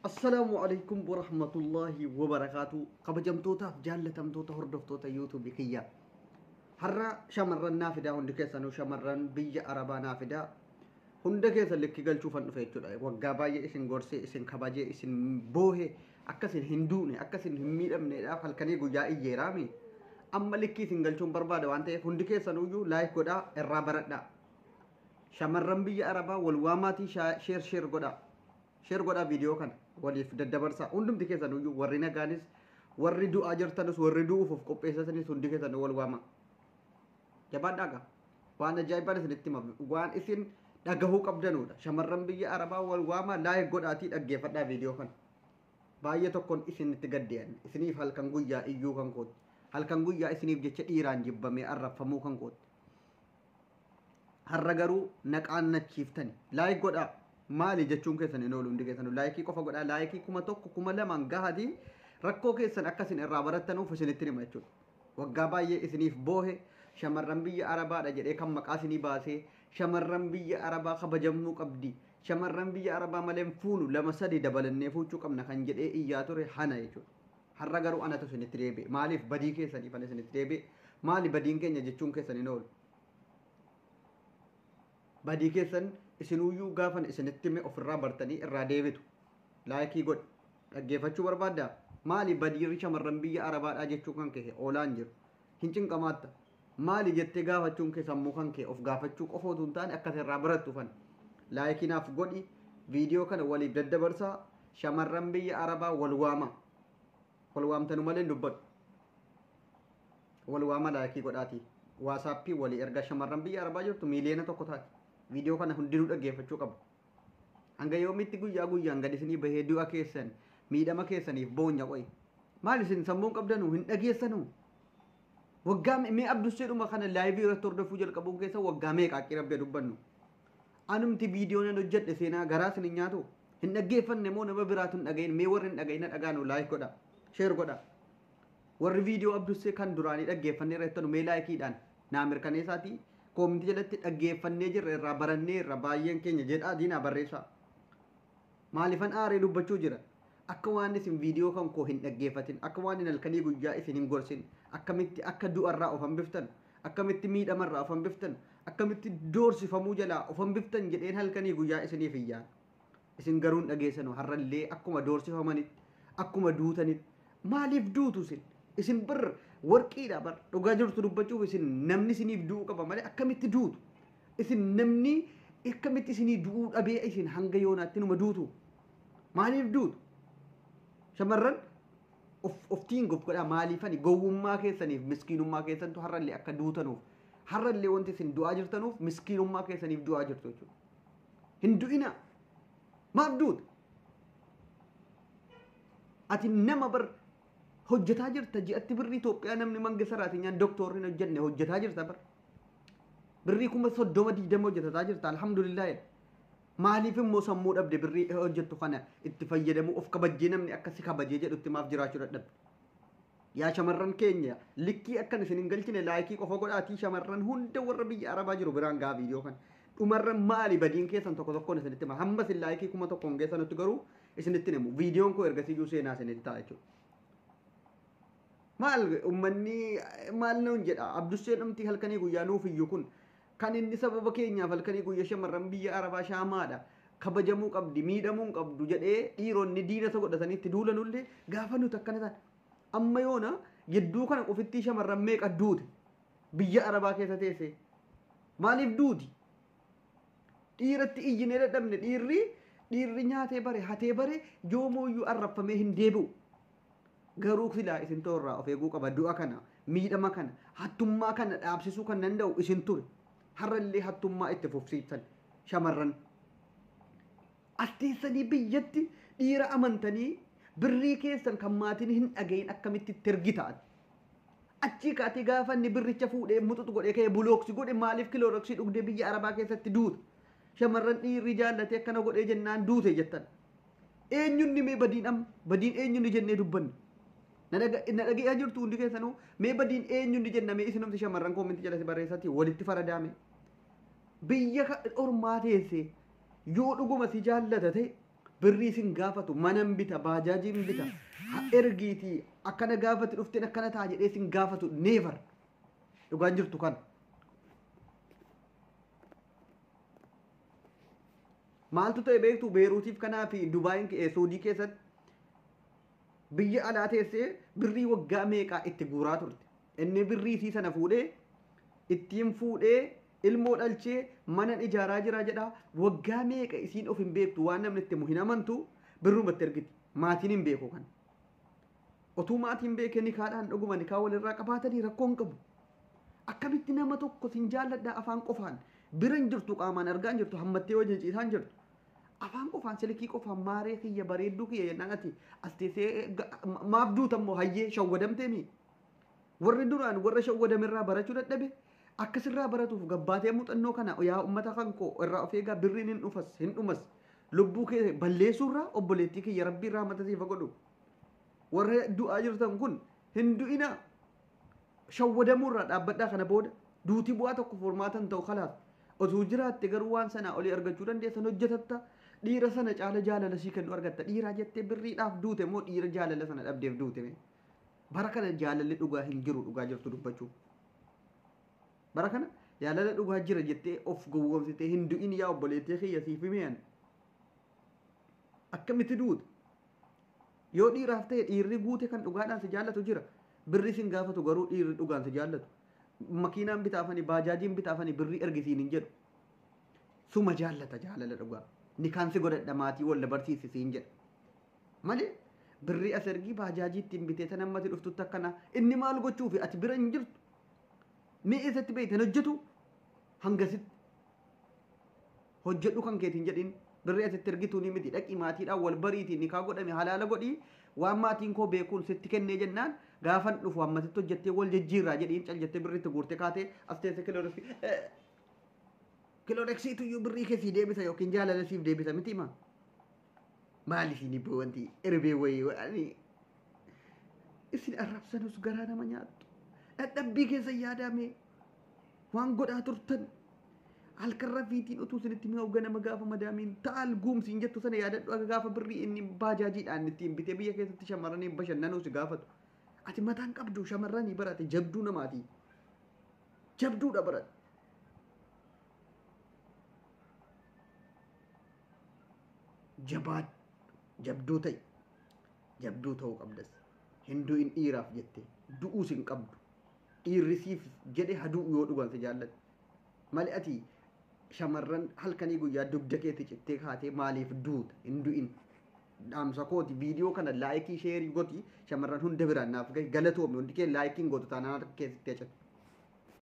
Assalaamu alaikum warahmatullaahi wabarakaatu. Kabajamtootaaf jaallatamtoota hordoftoota yuutuubii kiyyaa. Har'a shamarran naa fidaa, hundi keessanuu shamarran biyya Arabaa naa fidaa. Hunda keessan likkii galchuufan dhufe jechuudha. Waggaa baay'ee isin gorsee, isin kabajee, isin boohee, akka isin hin duune, akka isin hin miidhamneedhaaf halkanii guyyaa iyyeeraami. Amma likkii isin galchuun barbaada waan ta'eef hundi keessanuyyuu like godhaa, irraa baradhaa. Shamarran biyya Arabaa wal waamaatii share share godhaa. Share godhaa, viidiyoo kana waliif daddabarsaa. Hundumti keessan iyyuu, warri nagaanis, warri du'aa jirtanus, warri du'uuf of qopheessatanis, hundi keessan wal waama. Jabaadhaa gaa. Waan ajaa'ibaan isinitti hima. Waan isin dhagahuu qabdanudha. Shamarran biyya Arabaa wal waama, like godhaatii dhaggeeffadhaa viidiyoo kana. Baay'ee tokkoon isinitti gaddee'an. Isiniif halkan guyyaa iyyuu kan kooti. Halkan guyyaa isiniif jecha dhiiraan jibbamee arrabfamuu kan kooti. Har'a garuu naqaan nachiiftani. Like godhaa. Maali jechuun keessan hin oolu, hundi keessan likeii qofa godhaa. Likeii 1000, 2000 gahatii rakkoo keessan akkasin irraa barattanuuf isinitti hima jechuudha. Waggaa baay'ee isiniif boohe, shamarran biyya Arabaadha jedhee kan maqaa isinii baasee, shamarran biyya Arabaa kabajamuu qabdi. Shamarran biyya Arabaa malee fuunu, lama sadi dabalannee fuuchuu qabna kan jedhee iyyaa ture hana jechuudha. Har'a garuu anatu isinitti deebi'e. Maaliif badii keessaniif ana isinitti deebi'e? Maali badiin keenya jechuun keessan hin oolu. Badii keessan isinuyyuu gaafan isinitti hime ofirraa bartanii irraa deebitu. Likeii godhi. Dhaggeeffachuu barbaaddaa? Maali badiirri shamarran biyya Arabaadhaa jechuu kan kee oolaan jiru? Hin cinqamaatta. Maali jettee gaafachuun kee sammuu kan kee of gaafachuu qofa otoo hin taane akka irraa barattu fan. Likeii naaf godhi. Viidiyoo kana waliif daddabarsaa. Shamarran biyya Arabaa wal waama. Wal waamtanu malee hin dubbadhu. Wal waama, likeii godhaati. WhatsAppii walii ergaa. Shamarran biyya Arabaa jirtu 1 miiliyoona taati. Viidiyoo kana hundinuu dhaggeeffachuu qabu. Hanga yoomitti guyyaa guyyaan gad isinii bahee du'a keessan, miidhama keessaniif boonya qoyi? Maal isin sammuun qabdanuu hin dhageessanuu? Waggaa mee Abdusseedhuma kana liveii irratti hordofuu jalqabuun keessa waggaa meeqa haqqi rabbee dubbannu? Anumti viidiyoo nan hojjedhe seenaa garaa isin hin nyaatu. Hin dhaggeeffanne moo nama biraatu hin dhagahin? Mee warri hin dhagahin dhagaanu like godha. Share godha. Warri viidiyoo Abdussee kan duraanii dhaggeeffannee irratti mee likeiidhaan naa mirkaneessaatii, commentii jalatti dhaggeeffannee jirra, irraa barannee irra baay'een keenya jedhaa diinaa barreessaa. Maaliifan aaree dubbachuu jira? Akka waan isin viidiyoo kan koo hin dhaggeeffatin, akka waan hin halkanii guyyaa isin hin gorsin, akkamitti akka du'arraa of hambiftan, akkamitti miidhamarraa of hambiftan, akkamitti doorsifamuu jalaa of hambiftan jedheen halkanii guyyaa isiniif iyyaan. Isin garuu hin dhageessanu. Har'allee akkuma doorsifamanitti, akkuma duutanitti. Maaliif duutu isin? Isin bar warqiidha bar. Dhugaa jirtu dubbachuuf isin namni isiniif du'uu qaba malee akkamitti duutu? Isin namni akkamitti isinii du'uu dhabee isin hanga yoonaatti numa duutu? Maaliif duutu? Shamarran, of tiingof godhaa. Maaliifani gowwummaa keessaniif, miskiinummaa keessantu har'allee akka duutanuuf, har'allee wanti isin du'aa jirtanuuf miskiinummaa keessaniif du'aa jirtu jechuudha. Hin du'ina. Maaf duuta? Ati nama bar hojjetaa jirta, ji'atti birrii Itoophiyaa namni manga saraatiin doktorri hin hojjenne hojjetaa jirta bar. Birrii 30,000, 20 hojjetataa jirta, alhamdulillah. Maaliif immoo sammuu dhabde birrii hojjettu kana itti fayyadamuu, of kabajjee namni akka si kabajee jedhutti maaf jiraachuu dadhabde? Yaa shamarran keenya, likkii akkan isin hin galchine likeii qofa godhaatii shamarran hunda warra biyya Arabaa jiru biraan gaa viidiyoo kana. Dhumarra maali badiin keessan tokko tokkoon isinitti hima. Hamma isin likeii 1000 geessanutti garuu isinitti himu. Viidiyoon koo ergasiyyuu seenaa isinitti ta'a jechuudha. Maal uummanni maal nuun jedha? Abdusseen dhumti halkanii guyyaa nuuf iyyuu kun kan inni sababa keenyaaf halkanii guyyaa shamarran biyya Arabaa shaamaadha, kabajamuu qabdi, miidhamuu hin qabdu jedhee dhiironni diina isa godhatanii itti duulanullee gaafa nuti akkana taane, amma yoona gidduu kana qofittii shamarran meeqa duute biyya Arabaa keessa teesse? Maaliif duuti? Dhiiratti iyyinee dadhabne. Dhiirri nyaatee bare, hatee bare, yoomuyyuu arrabfamee hin deebi'u. Garuu silaa isin toorraa of eeguu qaba. Du'a kana, miidhama kana, hattummaa kana dhaabsisuu kan danda'u isin ture. Har'allee hattummaa itti fufsiiftan shamarran. As teessanii biyyatti dhiira amantanii birrii keessan kan maatiin hin dhagayin akkamitti itti ergi ta'an? Achii kaatee gaafa inni birricha fuudhee muxuxu godhee ka'ee block si godhe, maaliif Cloroxii dhugdee biyya Arabaa keessatti duuta? Shamarran dhiirri jaallatee akkana godhee jennaan duute jettan. Eenyunni mee badiin, amma badiin eenyunni jennee dubbanne? Na dhaga'aa jirtu hundi keessanuu? Mee badiin eenyunni jenna? Mee isinumti shamarran commentii jalatti barreessatti walitti faradaame. Biyya ormaa teessee yoo dhuguma si jaallata ta'e Birrii sin gaafatu, manan bita, baajaajiin bita, ergiitii akkana gaafati dhufteen akkana ta'a jedhee sin gaafatu never. Dhugaan jirtu kana. Maaltu ta'e beektu Beeruutiif kanaa fi Dubaayin Suudii keessatti biyya alaa teessee birrii waggaa meeqaa itti guuraa turte. Inni birrii isii sana fuudhee ittiin fuudhee ilmoo dhalchee mana ijaaraa jira jedha. Waggaa meeqa isiin of hin beektu, waan namni itti hin amantu birrumatti ergiti. Maatiin hin beeku kana. Otuu maatiin beekee nikaadhaan dhuguma nikaa walirraa qabaatanii rakkoo hin qabu. Akkamitti nama tokko sin jaalladha afaan qofaan bira hin jirtu, qaamaan argaa hin jirtu, hammattee wajjin ciisaa hin jirtu. Afaan qofaan silkii qofaan maaree kiyya bareedduu kiyya jennaan ati as teessee maaf duuta immoo hayyee shawwadamtee mi? Warri duraan warra shawwadamirraa barachuu dadhabe akkasirraa baratuuf gabbaatee muuxannoo kana yaa uummata kan koo irraa of eegaa, birriin hin dhufas hin dhumas, lubbuu kee balleessuurraa obboleettii kiyya rabbii irraa mata siif godhu. Warra du'aa jirtan kun hin du'inaa, shawwadamuurraa dhaabbadhaa. Kana booda duutii bu'aa tokko furmaatan ta'u kalaas. Osoo jiraatte garuu waan sanaa olii argachuu dandeessan hojjetatta. Dhiira sana caala jaalala sii kennu argatta. Dhiiraa jettee birriidhaaf duute moo dhiira jaalala sana dhabdeef duute mee? Bara kana jaalalli dhugaa hin jiru, dhugaa jirtu dubbachuuf. Bara kana jaalala dhugaa jira jettee of gowwoomsitee hin du'in yaa obboleettii kiyya siif himeen. Akkamitti duuta? Yoo dhiiraaf ta'e dhiirri guute kan dhugaadhaan si jaallatu jira. Birri sin gaafatu garuu dhiirri dhugaan si jaallatu. Makiinaan bitaafanii baajaajiin bitaafanii birrii ergisiin hin jedhu. Suma jaallata jaalala dhugaa. Nikaan si godhadha maatii wal barsiisi siin jedha. Malee birrii as ergii baajaajii ittiin bitee tan ammati dhuftutti akkana inni maal gochuufi ati bira hin jirtu. Mee eessatti beektan hojjetu hangasitti hojjedhu kan keetiin jedhin birrii asitti ergituu ni miti, dhaqii maatiidhaan wal bariitiin nikaa godhame halaala godhii waan maatiin koo beekuun sitti kennee jennaan gaafan dhufu hammasitti hojjettee wal jijjiirraa jedhiin cal jettee birriitti guurtee kaatee as teesse kilooreksiitu iyyuu birrii kee sii deebisa yookiin jaalala siif deebisa miti hima. Maal isin ibboo wanti erbee wayii isin arrabsanus garaa nama nyaattu. Dadhabbii keessa yaadame waan godhaa turtan halkan rafiitiin utuu isinitti mi'aawu ganama gaafa madaamiin ta'al guumsiin jettu sana yaadadhu akka gaafa birrii inni baajaajiidhaan ittiin bitee biyya keessatti shamarranii bashannanuu si gaafatu. Ati mataan qabdu shamarranii barate jabduu namaati. Jabduudha barate. Jabaa jabduu ta'i. Jabduu ta'uu qabdas. Hin du'in dhiiraaf jettee du'uus hin qabdu. Dhiirri siif jedhe hadu'u yoo dhugan si jaallate. Malee ati shamarran halkanii guyyaa dugda keetti cittee kaatee maaliif duuta? Hin du'in. Dhaamsa kooti viidiyoo kana like share gooti shamarran hunda biraan naaf gahi, galatoomi. Hundi kee likeiin gootu taanaan harka keessatti hacatu.